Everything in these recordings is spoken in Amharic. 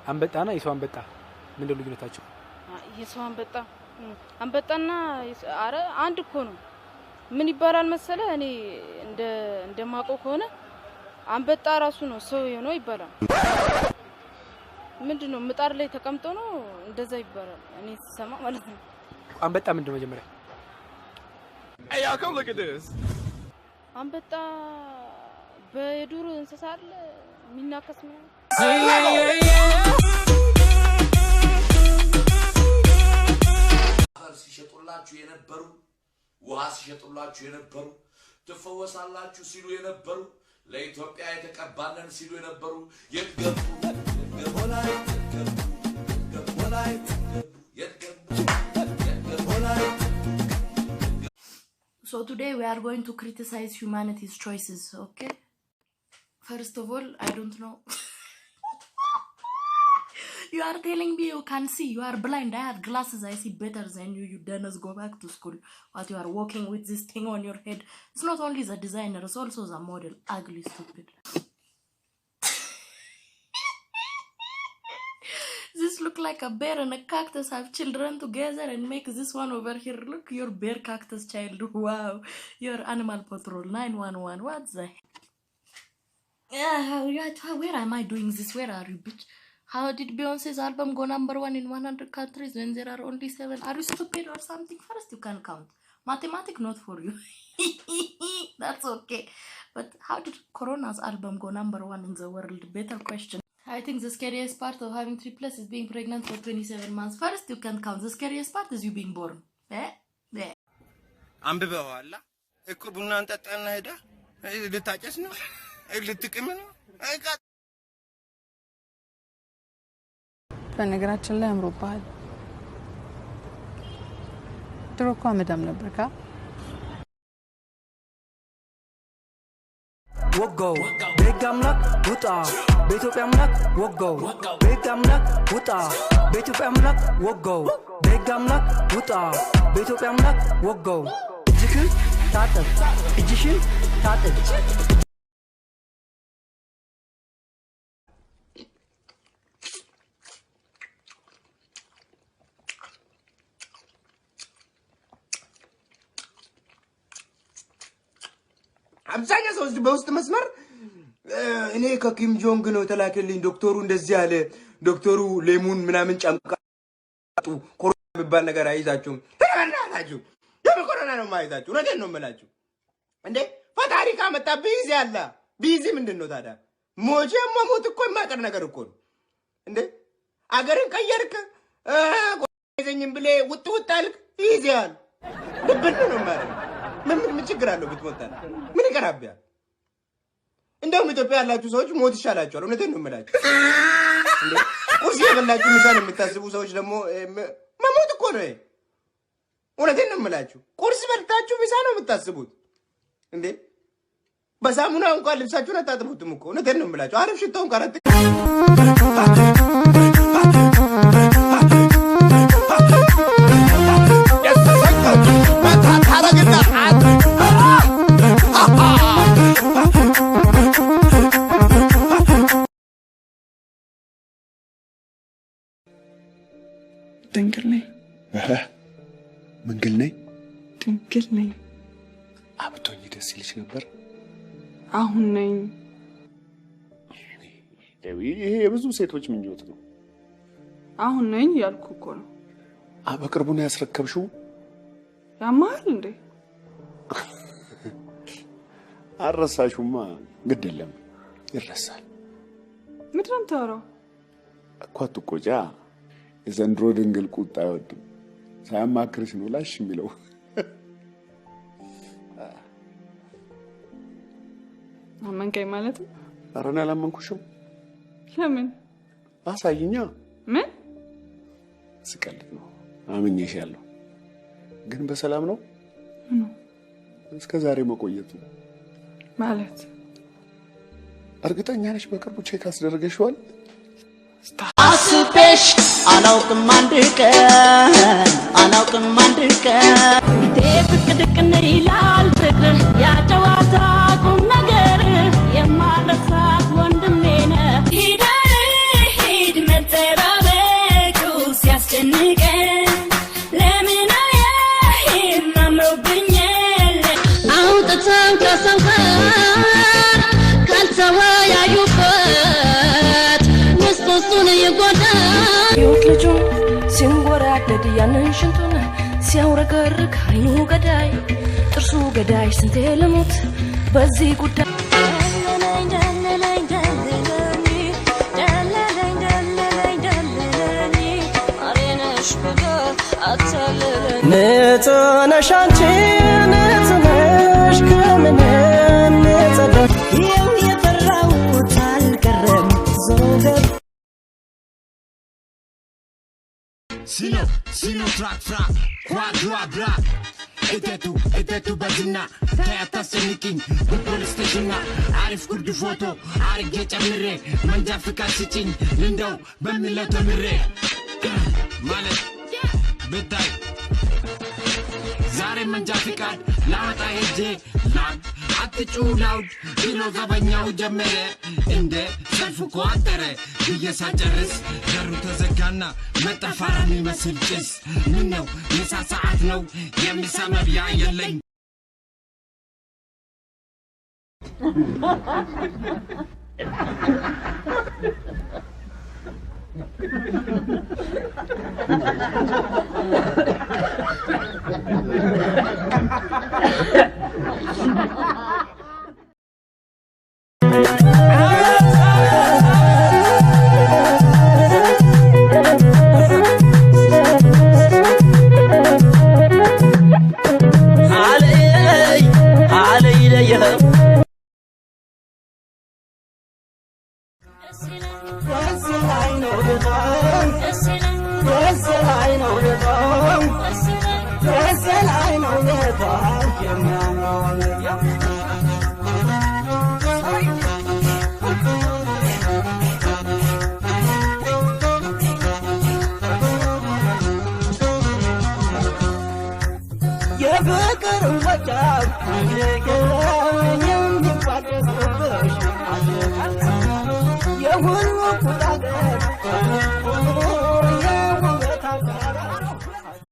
አንበጣና የሰው አንበጣ ምንድን ነው ልዩነታቸው? የሰው አንበጣ አንበጣና አረ አንድ እኮ ነው። ምን ይባላል መሰለ፣ እኔ እንደማውቀው ከሆነ አንበጣ ራሱ ነው ሰው የሆነው ይባላል። ምንድን ነው ምጣድ ላይ ተቀምጦ ነው እንደዛ ይባላል። እኔ ስሰማ ማለት ነው። አንበጣ ምንድን ነው መጀመሪያ? Hey, y'all, come look at this. አንበጣ በየዱር እንስሳ አለ የሚናከስ ምናምን። አፈር ሲሸጡላችሁ የነበሩ፣ ውሃ ሲሸጡላችሁ የነበሩ፣ ትፈወሳላችሁ ሲሉ የነበሩ፣ ለኢትዮጵያ የተቀባነን ሲሉ የነበሩ የት ገቡ? የት ገቡ? የት ገቡ? የት ገቡ? የት ገቡ? So today we are going to criticize humanity's choices, okay? First of all, I don't know. You are telling me you can see, you are blind. I have glasses, I see better than you. You done go back to school. What you are walking with this thing on your head. It's not only the designer, it's also the model. Ugly, stupid. This look like a bear and a cactus have children together and make this one over here. Look, your bear cactus child. Wow. Your animal patrol 911. What the yeah, where am I doing this? Where are you, bitch? How did Beyonce's album go number one in 100 countries when there are only 7? Are you stupid or something? First, you can count. Mathematics not for you. That's okay. But how did Corona's album go number one in the world? Better question. I think the scariest part of having triplets is being pregnant for 27 months. First, you can count. The scariest part is you being born. Eh? Eh. አንብበዋላ እኮ ቡናን ጠጣና ሄዳ ልታጨስ ነው ልትቅም ነው። በነገራችን ላይ አምሮብሃል። ድሮ እኮ አመዳም ነበርካ። ወጋው በህግ አምላክ ውጣ፣ በኢትዮጵያ አምላክ ወጋው፣ በህግ አምላክ ውጣ፣ በኢትዮጵያ አምላክ ወጋው፣ በህግ አምላክ ውጣ፣ በኢትዮጵያ አምላክ ወጋው። እጅህን ታጠብ፣ እጅሽን ታጠብ። አብዛኛው ሰው እዚህ በውስጥ መስመር እኔ ከኪም ጆንግ ነው የተላከልኝ፣ ዶክተሩ እንደዚህ አለ፣ ዶክተሩ lemon ምናምን ጨምቃጡ ኮሮና የሚባል ነገር አይዛችሁም። በእናታችሁ የምን ኮሮና ነው የማይዛችሁ? እውነቴን ነው የምላችሁ። እንዴ ፈጣሪ ካመጣ busy አለ። Busy ምንድን ነው ታዲያ? ሞቼ መሞት እኮ የማይቀር ነገር እኮ ነው። እንዴ አገርን ቀየርክ ይዘኝም ብለህ ውጥ ውጥ አልክ፣ busy አለ። ድብን ነው ማለት ምን ችግር አለው ብትሞት ታዲያ? ምን ይቀራብያል? እንደውም ኢትዮጵያ ያላችሁ ሰዎች ሞት ይሻላችኋል። እውነቴን ነው የምላችሁ። እንዴ ቁርስ የበላችሁ ምሳን የምታስቡ ሰዎች ደግሞ መሞት እኮ ነው። እውነቴን ነው የምላችሁ። ቁርስ በልታችሁ ምሳ ነው የምታስቡት። እንዴ በሳሙና እንኳን ልብሳችሁን አታጥቡትም እኮ። እውነቴን ነው የምላችሁ። አሪፍ ሽቶ እንኳን ድንግል ነኝ። ምንግል ነኝ። ድንግል ነኝ። አብቶኝ ደስ ይልሽ ነበር። አሁን ነኝ። ይሄ የብዙ ሴቶች ምኞት ነው። አሁን ነኝ ያልኩ እኮ ነው። በቅርቡ ነው ያስረከብሽው? ያማል እንዴ? አልረሳሽውማ። ግድ የለም ይረሳል። ምንድን ነው የምታወራው? እኮ አትቆጫ። የዘንድሮ ድንግል ቁጣ አይወድም። ሳያማክርሽ ነው ላሽ የሚለው። አመንከኝ ማለት ነው? ኧረ እኔ አላመንኩሽም። ለምን? አሳይኛ። ምን? ስቀልድ ነው። አምኜሻለሁ። ግን በሰላም ነው? ምኑ? እስከ ዛሬ መቆየቱ ማለት? እርግጠኛ ነሽ በቅርቡ check አስደረገሽዋል? አስቤሽ አላውቅም አንድ ቀን፣ አላውቅም አንድ ቀን። ፊቴ ብቅ ድቅን ይላል ፍቅር ያጨዋታ ቁም ነገር የማረሳት ወንድሜ ነህ። ሂድ ሂድ። መጠባበቁ ሲያስጨንቀን ለምን አያይም አምሮብኛል። አውጥተው ከሰው ጋር ካልተወያዩበት ውስጥ ውስጡን ይጎዳል። ሕይወት ልጁ ሲንጎራደድ ያንን ሽንቱን ሲያውረገርግ አይኑ ገዳይ ጥርሱ ገዳይ ስንቴ ልሙት በዚህ ጉዳይ። ደለለኝ ደለለኝ ደለለኝ ደለለኝ ደለለኝ ደለለኝ ማሬነሽ ብለህ አታለለኝ። ንጹህ ነሽ አንቺ፣ ንጹህ ነሽ ከምንም ንጹህ ነሽ። ይኸው የፈራሁት አልቀረም ዞሮ ገባ። ሲኖ ሲኖ ትራክ ፍራ ኳድሮ ብራ እተቱ እተቱ በዝና ተይ አታስጨንቂኝ በፖሊስ ስቴሽና አሪፍ ጉርድ ፎቶ አርጌ ጨምሬ መንጃ ፍቃድ ስጭኝ ልንደው በሚለው ተምሬ ማለት ብታይ ዛሬ መንጃ ፍቃድ ላወጣ ሄጄ ላግ አትጩ loud ብሎ ዘበኛው ጀመረ። እንደ ሰልፉ ቋጠረ ብዬ ሳጨርስ በሩ ተዘጋና መጠፋራ የሚመስል ጭስ። ምን ነው ምሳ ሰዓት ነው? የምሳ መብያ የለኝ። የፍቅር ወጫው የሚቋደስብሽ የሁሉ ቁጣገር የውበት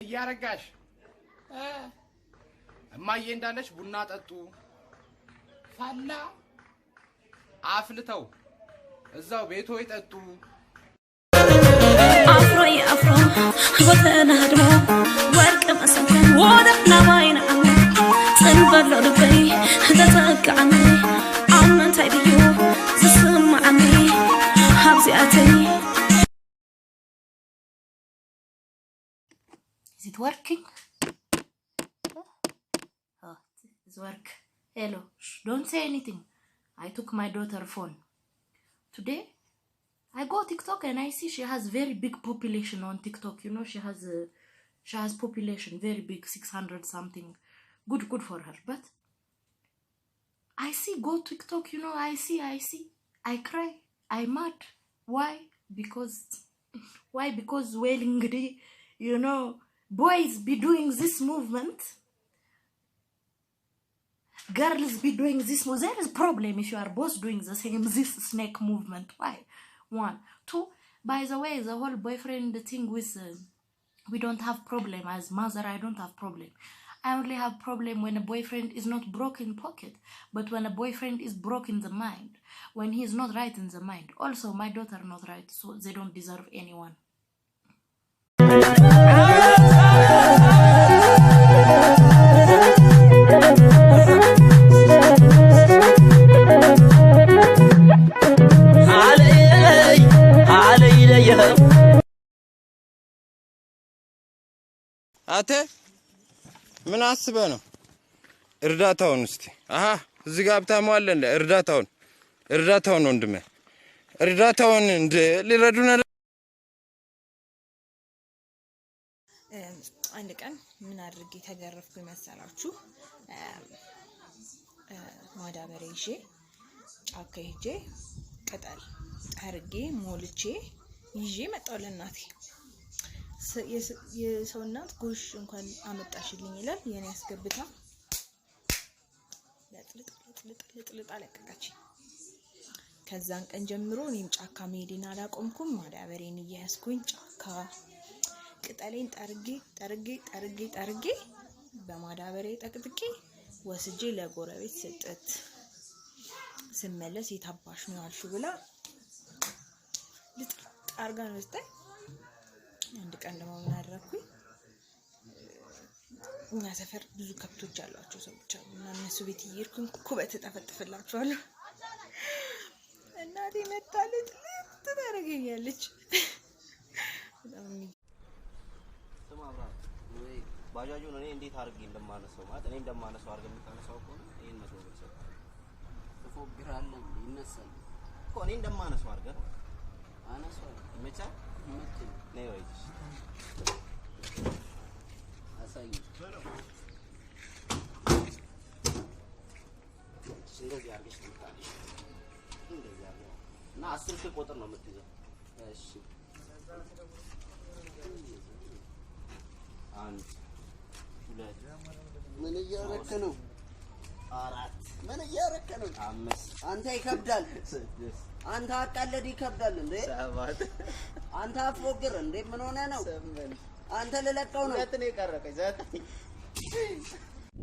እያረጋሽ እማዬ እንዳለች ቡና ጠጡ፣ ፋላ አፍልተው እዛው ቤቶ ይጠጡ። አፍሮ አፍሮ ወተናድሞ ወርቅ መሰንከን ወደፍና ባይን ዓመ ፅንበሎ ልበይ ተፀግዓኒ ኣብ ምንታይ ድዩ ዝስማዓኒ ኣብዚኣተይ። Is it working? Oh, it's work. Hello. Shh, don't say anything. I took my daughter phone. Today, I go TikTok and I see she has very big population on TikTok. You know, she has population very big, 600 something. Good, good for her. But I see go TikTok, I see, I cry, I mad. Why? Because why? Because well, እንግዲህ, boys be doing this movement, girls be doing this move. There is problem if you are both doing the same this snake movement. Why? One, two. By the way, the whole boyfriend thing with we don't have problem as mother. I don't have problem. I only have problem when a boyfriend is not broke in pocket, but when a boyfriend is broke in the mind, when he is not right in the mind. Also, my daughter not right, so they don't deserve anyone. አተ ምን አስበህ ነው? እርዳታውን እስቲ አሀ እዚህ ጋር ሀብታሙ አለ እንደ እርዳታውን እርዳታውን ወንድሜ እርዳታውን እንደ ሊረዱን አይደል? አንድ ቀን ምን አድርጌ ተገረፍኩ መሰላችሁ? ማዳበሪያ ይዤ ጫካ ሄጄ ቅጠል ጠርጌ ሞልቼ ይዤ መጣሁ ለእናቴ። የሰው እናት ጎሽ እንኳን አመጣሽልኝ ይላል። የኔ አስገብታ ለጥልጥ ለጥልጥ ለጥልጥ አለቀቀችኝ። ከዛን ቀን ጀምሮ እኔም ጫካ መሄዴን አላቆምኩም። ማዳበሬን እየያዝኩኝ ጫካ ቅጠሌን ጠርጌ ጠርጌ ጠርጌ ጠርጌ በማዳበሬ ጠቅጥቄ ወስጄ ለጎረቤት ስጥት። ስመለስ የታባሽ ነው ያልሽው ብላ ልጥጥ አርጋ ነው ስታይ። አንድ ቀን ደግሞ ምን አደረኩኝ? እኛ ሰፈር ብዙ ከብቶች ያሏቸው ሰዎች አሉ እና እነሱ ቤት እየሄድኩኝ ኩበት እጠፈጥፍላቸዋለሁ። እናቴ መታ ልጥልጥ ታደርገኛለች። በጣም ስማ አብርሃም፣ ወይ ባጃጁን እኔ እንዴት አድርጌ እንደማነሳው፣ ማለት እኔ እንደማነሳው አድርገህ የምታነሳው ከሆነ ይሄን 100 ብር እሰጥሃለሁ። ትፎግራለህ፣ ይነሳል። እኮ እኔ እንደማነሳው አድርገህ ነው። አነሳዋለሁ። ይመቻል። ይመቸኛል። ነይ ወይ አሳየኝ። እንደዚህ አድርገሽ ትምጣለሽ። እንደዚህ አድርገህ እና 10,000 ቁጥር ነው የምትይዘው። እሺ። አንድ፣ ሁለት፣ ምን እያረክ ነው? አራት፣ ምን እያረክ ነው? አምስት፣ አንተ ይከብዳል። ስድስት፣ አንተ አቃለድ ይከብዳል እንዴ? ሰባት፣ አንተ አትፎግር እንዴ? ምን ሆነ ነው? አንተ ልለቀው ነው። ሁለት ነው የቀረቀኝ፣ ዘጠኝ።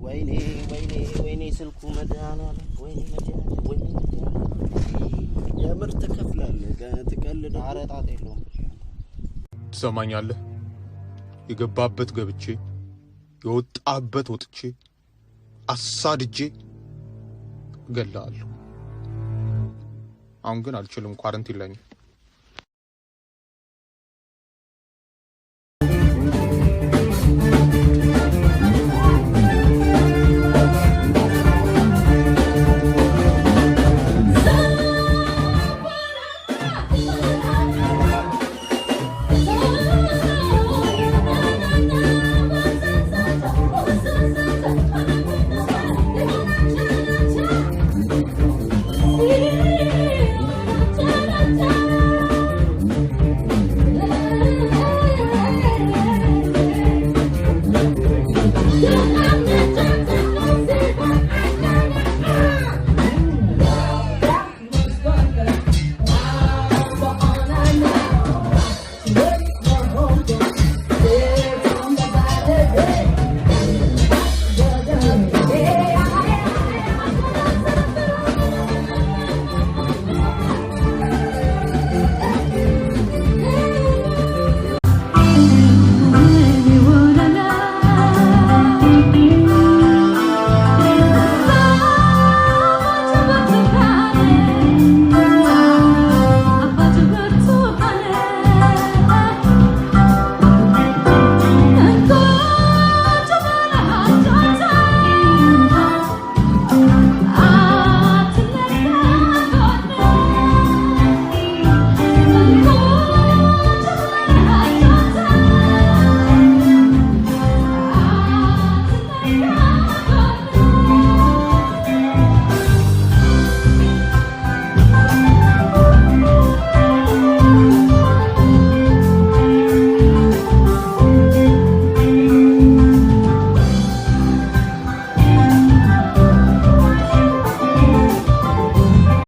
ወይኔ ወይኔ ወይኔ ስልኩ፣ መድኃኒዓለም፣ ወይኔ መድኃኒዓለም፣ ወይኔ መድኃኒዓለም። የምር ትከፍላለህ። ትቀልድ። ኧረ ጣጣ የለውም። ትሰማኛለህ? የገባበት ገብቼ የወጣበት ወጥቼ አሳድጄ እገልሃለሁ። አሁን ግን አልችልም፣ quarantine ላይ ነኝ።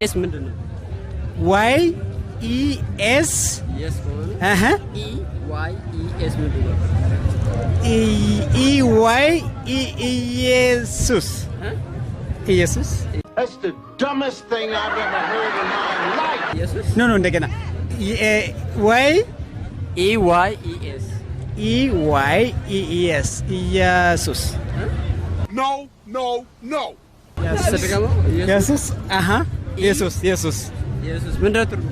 S ምንድን ነው? Y E S። Yes ከሆነ እህ። E Y E S ምንድን ነው? E Y E ኢየሱስ፣ ኢየሱስ። That's the dumbest thing I've ever heard in my life. ኢየሱስ። No, እንደገና Y E Y E S። E Y E S፣ ኢየሱስ። No, no, no. ኢየሱስ፣ አሃ፣ ኢየሱስ፣ ኢየሱስ። ኢየሱስ ምንድን ነው ትርጉሙ?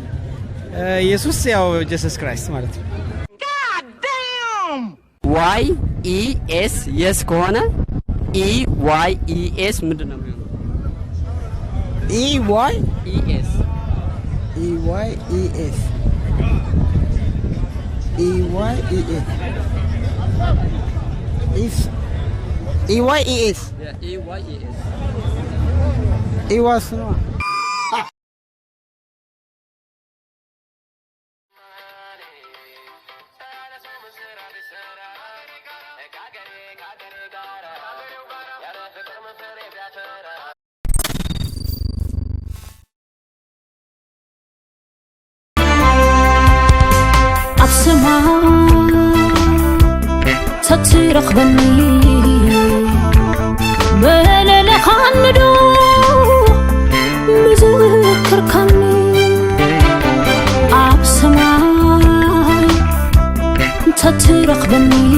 ኢየሱስ ያው Jesus Christ ማለት ነው። Y E S yes ከሆነ E Y E S ምንድን ነው የሚሆነው? E Y E S። E Y E S, E Y E S is E Y E S. E Y E S. E ዋስ ነው። ኣብ ሰማይ ተትረኽበኒ መለለኻንዶ ምዝክርካኒ ኣብ ሰማይ ተትረኽበኒ።